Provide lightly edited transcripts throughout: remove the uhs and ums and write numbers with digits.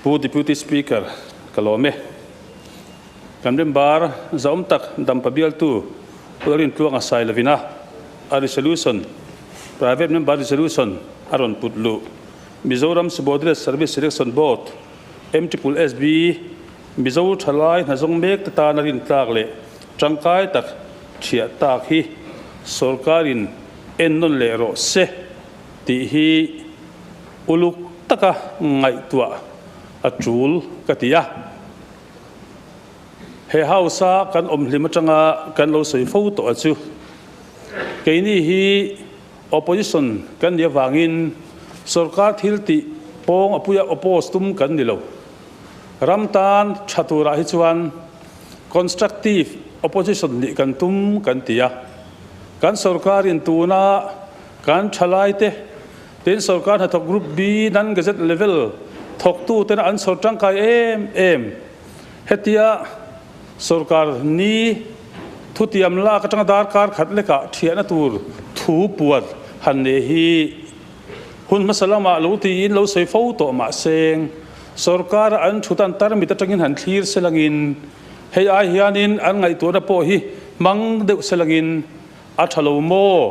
Pu Deputy Speaker, ka lawm e. Kan member zahawm tak Dampa bialtu Pu Lalrintluanga Sailovina a resolution, Private Member Resolution, a rawn put luh. Mizoram Subordinate Service Selection Board, MSSB, Mizo thalai hnazawng mek te tana rintlak leh tangkai tak thiah tak hi sorkarin ennawn leh rawh se tih hi uluk taka ngaihtuah a tul ka ti a. He House-a kan awm hlim atanga kan lo sawi fo tawh a chu keini hi Opposition kan nih avangin sorkar thil tih pawng a puia oppose tum kan ni lo. Ram tan tha turah hi chuan constructive opposition nih kan tum kan ti a. Kan sorkarin tuna kan thalaite tin sorkar hnathawk Group B non-gazette level thawktutena an chhawr tangkai em em hetia Sorkar ni thutiam lak atanga darkar khat lekah thiahna tur thu puat han nei hi hun hmasa lamah lo tiin lo sawi fo tawh mahse sorkara an thut an tarmit atangin han thlir selangin hei ai hianin an ngaihtuahna pawh hi hmang deuh selangin a tha lo maw?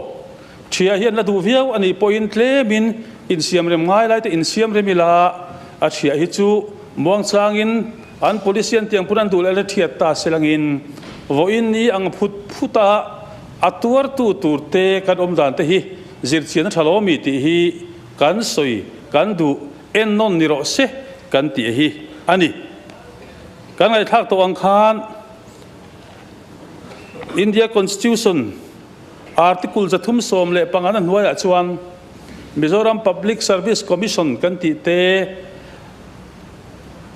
Thiah hian la duh viau a nih pawhin tlemin insiamrem ngai lai te insiamrem ila a thiah hi chu muangchangin An policy an tiang pun an duh leh la thiat ta se langin vawiin ni ang phut phut a a tuartu tur te kan awm dan te hi zirchian a tha lo ami tih hi kan sawi kan duh ennawn ni rawh se kan tih hi a ni. Kan ngaihthlak tawh ang khan India Constitution Article 315 na hnuaiah chuan Mizoram Public Service Commission kan tih te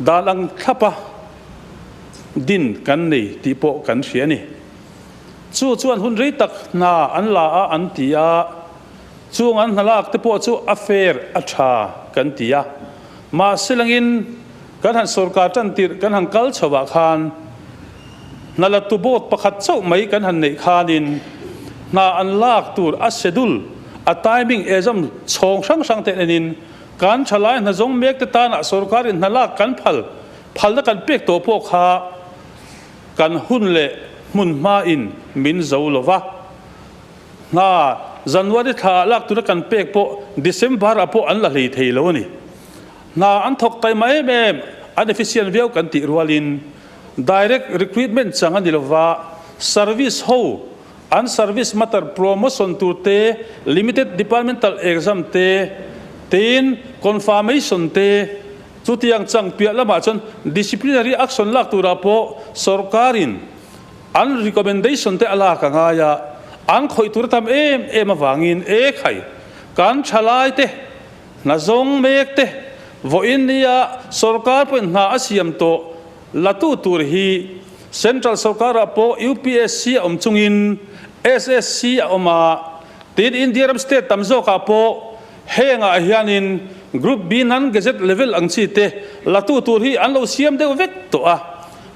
Dan ang thlapa din kan nei tih pawh kan hria a ni. Chu chuan hun rei tak hna an la a an ti a, chung an hna lak te pawh chu a fair a tha kan ti a. Mahse langin kan han sorkar tan tirh kan han kal chho ah khan hna la tu board pakhat chauh mai kan han neih khanin hna an lak tur a schedule a timing exam chhawng hrang hrang te enin Kan thalai hna zawng mek te tanah sorkarin hna lak kan phal, phalna kan pek tawh pawh kha kan hun leh hmun hmain min zo lo va. Hna January thla ah lak tura kan pek pawh December ah pawh an la hlei thei lo a ni. Hna an thawk taima em em, an efficient viau kan tih rualin direct recruitment chang a ni lo va, service ho An service matter promotion tur te, limited departmental exam te, tin confirmation te, chutiang chang piah lamah chuan disciplinary action lak turah pawh sorkarin an recommendation te a lak a ngai a, an khawih tur a tam em em avangin e khai kan thalai te, hna zawng mek te, vawiin nia sorkar pawhin hna a siam tawh latu tur hi Central sorkarah pawh UPSC a awm chungin SSC a awm a, tin India ram state tam zawkah pawh hengah hianin Group B non-gazette level ang chi te latu tur hi an lo siam deuh vek tawh a,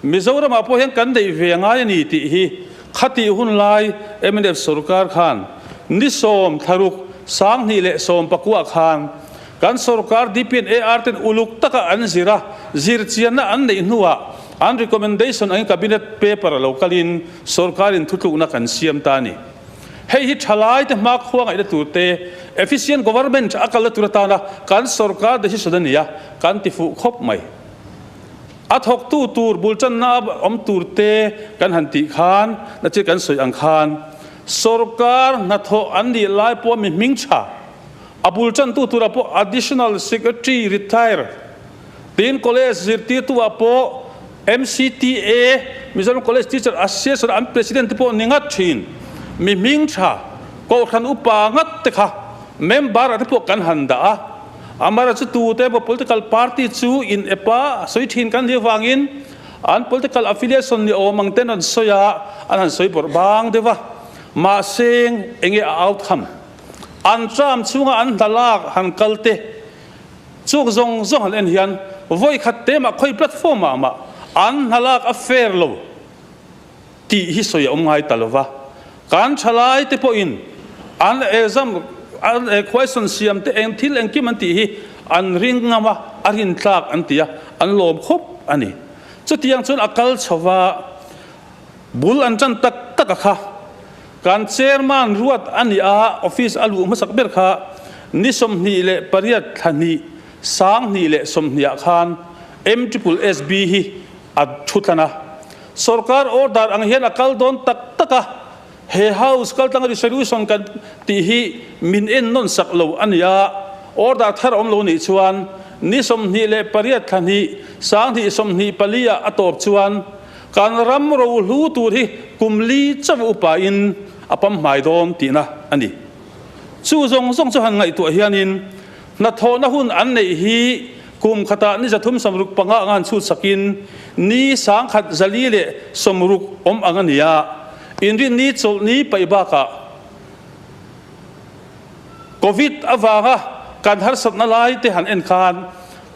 Mizoramah pawh hian kan neih ve ngai a ni tih hi khatih hun lai mnf sorkar khan ni 16 2019 khan Kan sorkar DPNAR ten uluk taka an zir a, zirchianna an neih hnuah an recommendation angin cabinet paper a lo kalin sorkarin thutlukna kan siam ta a ni. Hei hi thalaite hmakhua ngaihna tur te, efficient government a kalna tur atana kan sorkar decision a ni a, kan ti fuh khawp mai. A thawktu tur bul tanna awm tur te kan han tih khan, na chi kan sawi ang khan, sorkar hnathawh an nih lai pawh mi hming tha, A bul tantu turah pawh Additional Secretary Retire tiin College zirtirtu ah pawh MCTA, Mizoram College Teacher Association an President te pawh ni ngat thin. Mi hming tha, Kohhran upa ngat te kha member ah te pawh kan han dah a. Amara chu tute emaw political party chu in ep a sawi thin kan nih avangin an political affiliation ni awm ang ten an sawi a, an han sawi bawrh bang deuh a. Mahse enge a outcome? An tram chhunga an hna lak han kal te chuk zawng zawng han en hian vawi khat te mah khawi platform ah mah an hna lak a fair lo tih hi sawi a awm ngai ta lova. Kan thalai te pawhin an exam an question siam te eng thil engkim an tih hi an ring ngam a. a rintlak an ti a, an lawm khawp a ni. Chutiang chuan a kal chho va, bul an tan tak tak a kha. Kan chairman ruat a ni a, office a luh hmasak ber kha ni 28 thla hnih 2020 ah khan MSSB hi a thu tlan a. Sorkar order ang hian a kal dawn tak tak a, he house kaltlanga resolution kan tih hi min en nawn sak lo a ni a, order thar a awm lo nih chuan ni 28 thla hnih 2024 ah a tawp chuan kan ram rohlu tur hi kum li chauh upain a pamhmai dawn tihna a ni. Chu zawng zawng chu han ngaihtuah hianin hnathawhna hun an neih hi kum khatah ni 365 anga han chhut sakin ni 1160 awm ang a ni a, inrinni chawlhni paih bakah Covid avanga kan harsatna lai te han en khan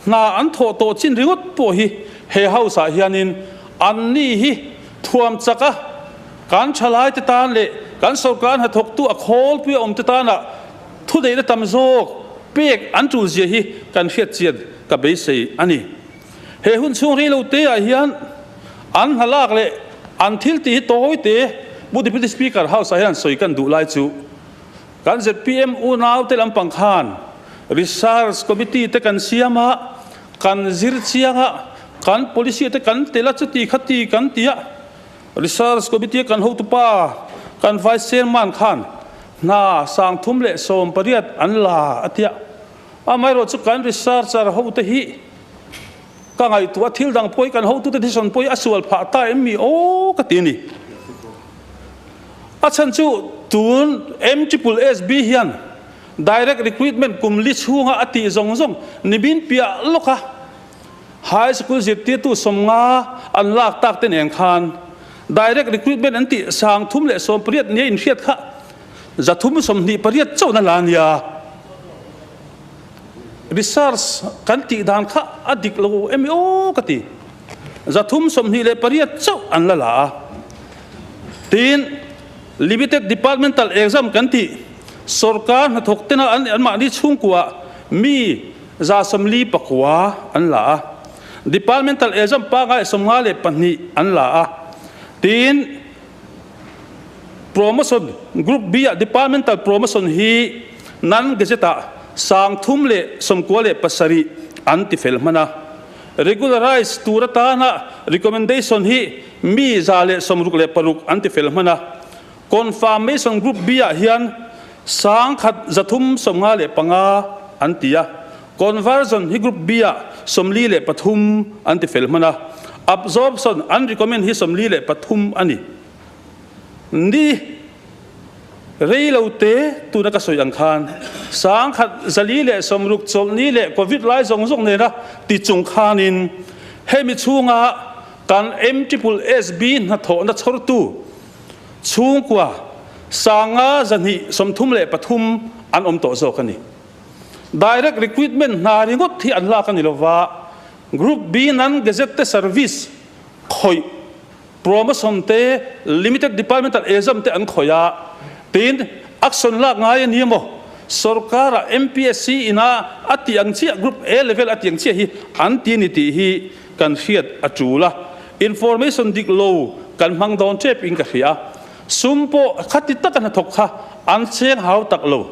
hna an thawh tawh chin ringawt pawh hi he house ah hianin an ni hi thuam chak a, kan thalai te tan leh kan sorkar hnathawktu a khawlpui a awm te tana thuneihna tam zawk pek an tul zia hi kan hriat chian ka beisei a ni. He hun chhung rei lo te ah hian an hna lak leh an thil tih hi tawi te Pu Deputy Speaker House ah hian sawi kan duh lai chu kan zpm unau te lampang khan Research Committee te kan siam a, kan zir chiang a, kan policy te kan tel a chuti khati kan ti a, Research Committee a kan hotupa kan Vice Chairman khan hna 318 an la a tia. Amaherawh chu kan researcher hote hi ka ngaihtuah thil dang pawh hi kan hotute decision pawh hi a sual phah ta em mi aw ka ti a ni. A chhan chu tun MSSB hian direct recruitment kum li chhunga a tih zawng zawng nimin piah lawka high school zirtirtu 50 an lak tak te nen khan direct recruitment an tih 318 nia inhriat kha 328 chauhna la nia. Research kan tih dan kha a dik lo em aw ka ti. 328 chauh an la la a. Tin, limited departmental exam kan tih sorkar hnathawk tena an anmahni chhungkua mi 149 an la a. Departmental exam pangai 52 an la a. Tin, Promotion, Group B ah Departmental Promotion hi nan Gazette ah 397 an ti fel hman a. Regularize tur atana recommendation hi mi 166 an ti fel hman a. Confirmation Group B ah hian 1355 an ti a. Conversion hi Group B ah 43 an ti fel hman a. Absorption an recommend hi 43 a ni. Ni rei lo te tuna ka sawi ang khan 1160 chawlhni leh Covid lai zawng zawng nena ti chung khanin hemi chhunga kan MSSB hnathawhna chhawrtu chhungkua 5233 an awm tawh zawk a ni. Direct recruitment hna ringawt hi an lak a ni lova, Group B nan Gazette te service khawih Promotion te, Limited Departmental Exam te an khawih a, tin action lak ngai a ni emaw, sorkara MPSC ina a tih ang chiah Group A level a tih ang chiah hi an ti a ni tih hi kan hriat a tul a, information dik lo kan hmang dawn tep in ka hria. Sum pawh khati taka hnathawk kha an cheng hau tak lo.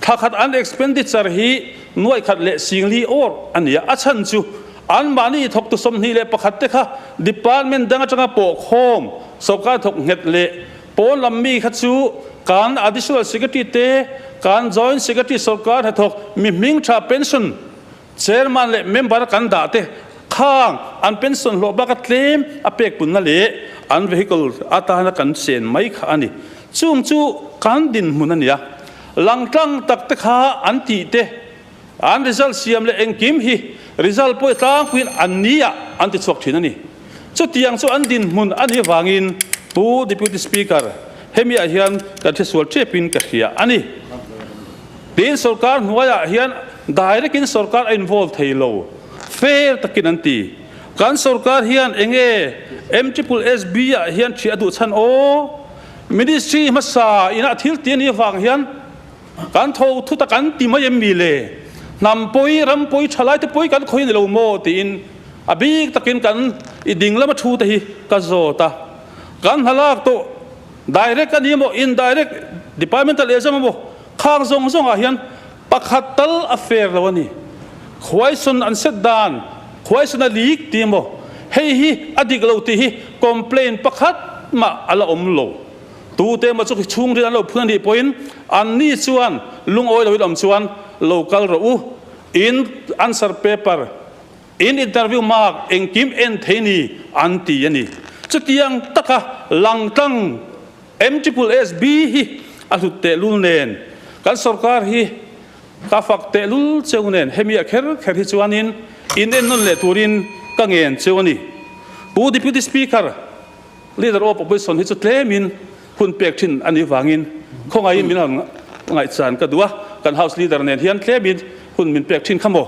Thla khat an expenditure hi nuaih khat leh singli awr a ni a, a chhan chu anmahni thawktu 21 te kha department dang atanga pawh khawm sorkar thawk nghet leh pawn lam mi kha chu kan additional secretary te, kan joint secretary sorkar hnathawk mi hming tha pension chairman leh member kan dah te khang an pension hlawh baka tlem a pek punna leh an vehicle atana kan chen mai kha a ni. Chung chu kan dinhmun a ni a, langtlang tak te kha an tih te, an result siam leh engkim hi result pawh tlangpuiin an ni ah an ti chhuak thin a ni. Chutiang chu an dinhmun a nih avangin Pu Deputy Speaker, hemi ah hian kan hresual tepin ka hria a ni. Tin, sorkar hnuaiah hian direct in sorkar a involve thei lo, fair takin an ti. Kan sorkar hian enge MSSB ah hian thiah a duh chhan aw? Ministry hmasa ina thil ti a nih avang hian kan tho thut a kan ti mai em mi le? Hnam pawi, ram pawi, thalai te pawi kan khawi ni lo maw tiin a bik takin kan i ding lama thu te hi ka zawt a. Kan hna lak tawh direct a ni emaw indirect departmental exam emaw khang zawng zawng ah hian pakhat tal a fair lo a ni. Question an set dan, question a leak ti emaw hei hi a dik lo tih hi complaint pakhat mah a la awm lo. Tute emaw chu chhungril an lo phun a nih pawhin anni chuan lungawi loin awm chuan lo kal rawh u, in answer paper, in interview mark engkim en thei ni an ti a ni. Chutiang taka langtlang MSSB hi a hlut tehlul nen kan sorkar hi ka fak tehlul cheu nen hemi a kher kher hi chuanin in ennawn leh turin ka ngen cheu a ni. Pu Deputy Speaker. Leader of Opposition hi chu tlemin hun pek thin a nih vangin khawngaihin min han ngaihchan ka duh a, kan House Leader nen hian tlemin hun min pek thin kha maw?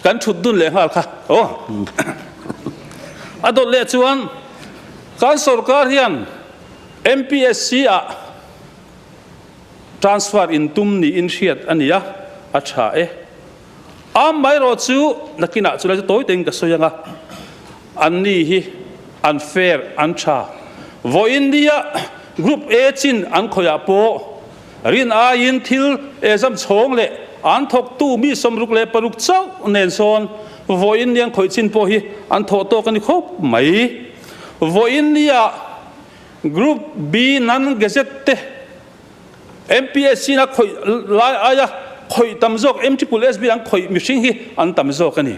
Kan thut dun leh nghal kha aw. A dawt leh chuan kan sorkar hian MPSC ah transfer in tum niin hriat a ni a, a tha e. Amaherawh chu nakinah chu lai chu tawi tein ka sawi ang a, anni hi an fair, an tha. Vawiin nia Group A chin an khawihah pawh rin aiin thil exam chhawng leh an thawktu mi 66 chauh nen sawn vawiin nia an khawih chin pawh hi an thawh tawk a ni khawp mai. Vawiin nia Group B non-gazette te MPSC na khawih lai aia khawih tam zawk MSSB an khawih mihring hi an tam zawk a ni.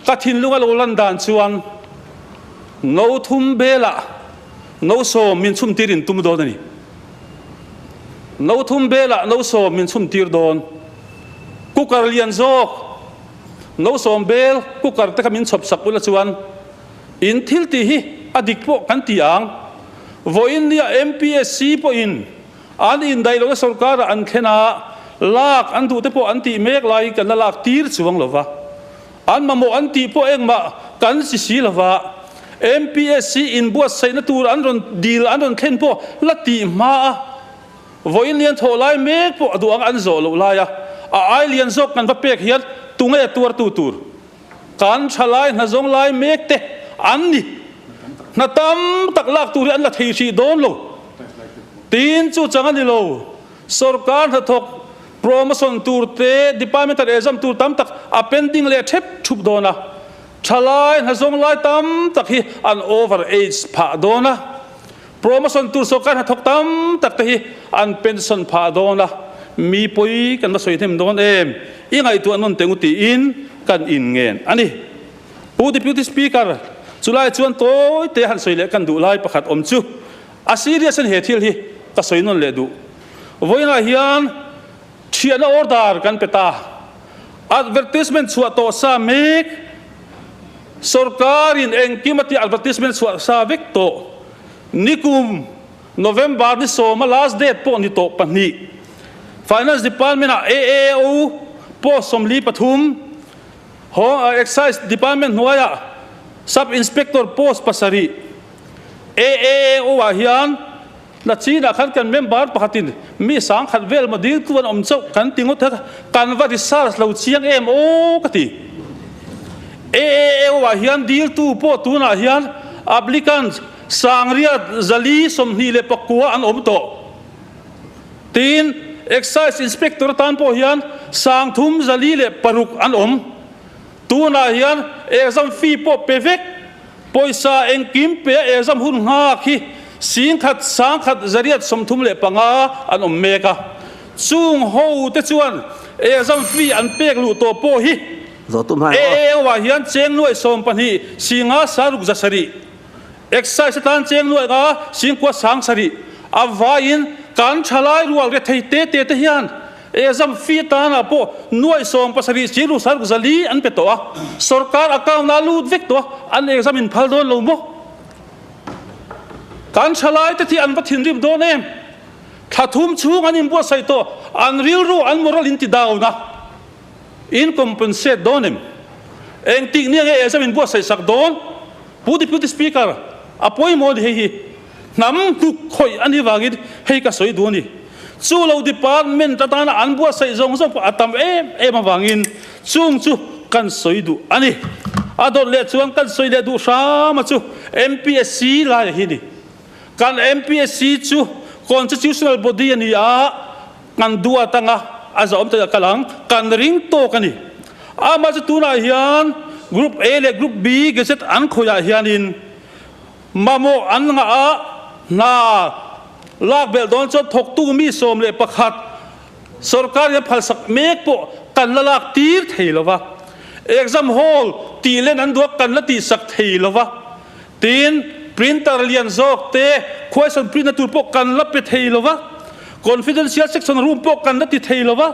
Ka thinlung a lo lan dan chuan no thum belah no sawm min chhum tir in tum dawn a ni. No thum belah no sawm min chhum tir dawn. Cooker lian zawk no sawm bel cooker te kha min chhawp sak ula chuan In thil tih hi a dik pawh kan ti ang. Vawiin nia MPSC pawhin an indaih lohna sorkarah an thlen a, lak an duh te pawh an tih mek lai kan la lak tir chuang lo va. An mamawh an tih pawh engmah kan si si lo va. MPSC inbuatsaihna tur an rawn dil an rawn thlen pawh la tih hma a, vawiin lian thawh lai mek pawh a duh ang an zawh loh lai a, a ai lian zawk kan va pek hian tunge tuartu tur? Kan thalai hna zawng lai mek te an ni. Hna tam tak lak tur hi an la thei hrih dawn lo. Tin chu chang a ni lo. Sorkar hnathawk promotion tur te, departmental exam tur tam tak a pending leh thep thup dawn a. Thalai hna zawng lai tam tak hi an over age phah dawn a. Promotion tur sorkar hnathawk tam tak te hi an pension phah dawn a, mi pawi kan va sawi hnem dawn em? I ngaihtuah nawn teng u tiin kan inngen a ni. Pu Deputy Speaker, chulai chuan tawi te han sawi leh kan duh lai pakhat awm chu a serious a ni he thil hi ka sawi nawn leh duh. Vawiinah hian thiahna order kan pe ta. Advertisement chhuah tawh sa mek, Sorkarin engkim a tih advertisement chhuah sa vek tawh. Nikum November ni sawma last date pawh ni tawh pahnih. Finance Department ah AAO post 43, Home Excise Department hnuaiah Sub Inspector post pasarih. AAO ah hian Na chinah khan kan member pakhatin mi sangkhat vel maw dil tu an awm chauh kan ti ngawt a, kan va research lo chiang em aw ka ti. AAO ah hian diltu pawh tunah hian applicants sangriat 429 an awm tawh. Tin, Excise Inspector atan pawh hian 306 an awm. Tunah hian exam fee pawh pe vek, pawisa engkim pe a exam hun nghak hi 10,000 1,835 an awm mek a. Chung ho te chuan exam fee an pek luh tawh pawh hi AAO ah hian cheng nuaih 12 singa saruk 700, Excise atan cheng nuaih nga singkua 7,000 a vaiin kan thalai rual rethei te te te hian Exam fee tanah pawh nuaih 17 chiru saruk 400 an pe tawh a, sorkar account ah lut vek tawh a, an exam in phal dawn lo maw? Kan thalai te thi an va thinrim dawn em? Thla thum chhung an inbuatsaih tawh, an rilru an moral in ti down a, in compensate dawn em? Engtik nia nge exam inbuatsaih sak dawn? Pu Deputy Speaker, a pawimawh a ni hei hi. Hnam hnuk khawih a nih vangin hei ka sawi duh a ni. Chu lo department atana an buatsaih zawng zawng pawh a tam em em avangin chung chu kan sawi duh a ni. A dawt leh chuan kan sawi leh duh hram a chu MPSC laia hi a ni. Kan MPSC chu constitutional body a ni a, kan duh atanga a zahawm tak a kal ang, kan ring tawk a ni. Amah chu tunah hian Group A leh Group B gazette an khawiah hianin Mamawh an ngah a, hna lak belh dawn chuan thawktu mi 11 sorkar in a phalsak mek pawh kan la lak tir thei lo va, exam hall tih len an duh a kan la tihsak thei lo va, tin printer lian zawk te question print na tur pawh kan la pe thei lo va, confidential section room pawh kan la ti thei lo va,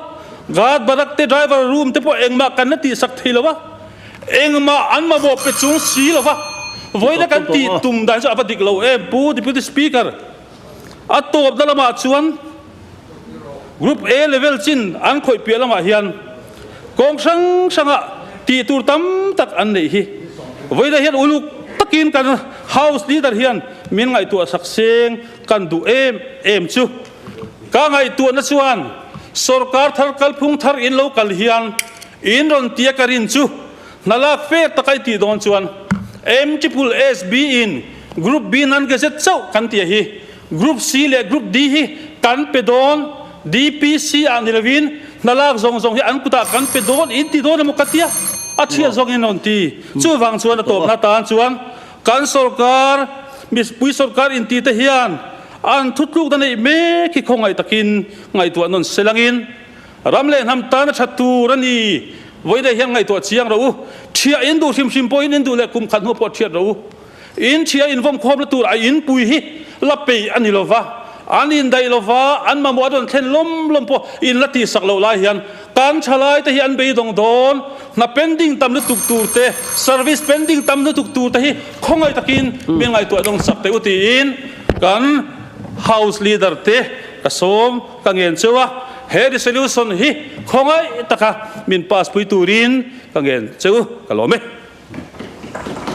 guard barrack te driver room te pawh engmah kan la tihsak thei lo va. Engmah an mamawh pe chung si lo va, vawiina kan tih tum dan chu a va dik lo em Pu Deputy Speaker. A tawpna lamah chuan Group A level chin an khawih piah lamah hian kawng hrang hrangah tih tur tam tak an neih hi. Vawiina hian uluk takin kan House Leader hian min ngaihtuah sak seng kan duh em em chu. Ka ngaihtuahna chuan sorkar thar kalphung thar in lo kal hian In rawn tia ka rin chu hna lak fe tak a i tih dawn chuan M triple S B in Group B nan gazette chauh kan tia hi Group C leh Group D hi kan pe dawn DPC ah ni lovin hna lak zawng zawng hi an kutah kan pe dawn in ti dawn emaw ka tia a thiah zawng in rawn ti. Chuvang chuan a tawpna tan chuan kan sorkar mipui sorkar inti te hian an thutlukna neih mek hi khawngaih takin ngaihtuah nawn selangin Ram leh hnam tan a that tur a ni. Vawiin hian ngaihtuah chiang rawh u. Thiah in duh hrim hrim pawhin in duh leh kum khat hnu pawh thiat rawh u. In thiah invawm khawmna tur a inpui hi la peih a ni lo va, an indaih lo va, an mamawh a rawn thlen lawm lawm pawh in la tihsak loh lai hian kan thalai te hi an beidawng dawn. Hna pending tam lutuk tur te, service pending tam lutuk tur te hi khawngaih takin min ngaihtuah dawng chak teh u tiin kan House Leader te ka sawm. Ka ngen cheu a, he resolution hi khawngaih taka min pass pui turin ka ngen cheu, ka lawm e.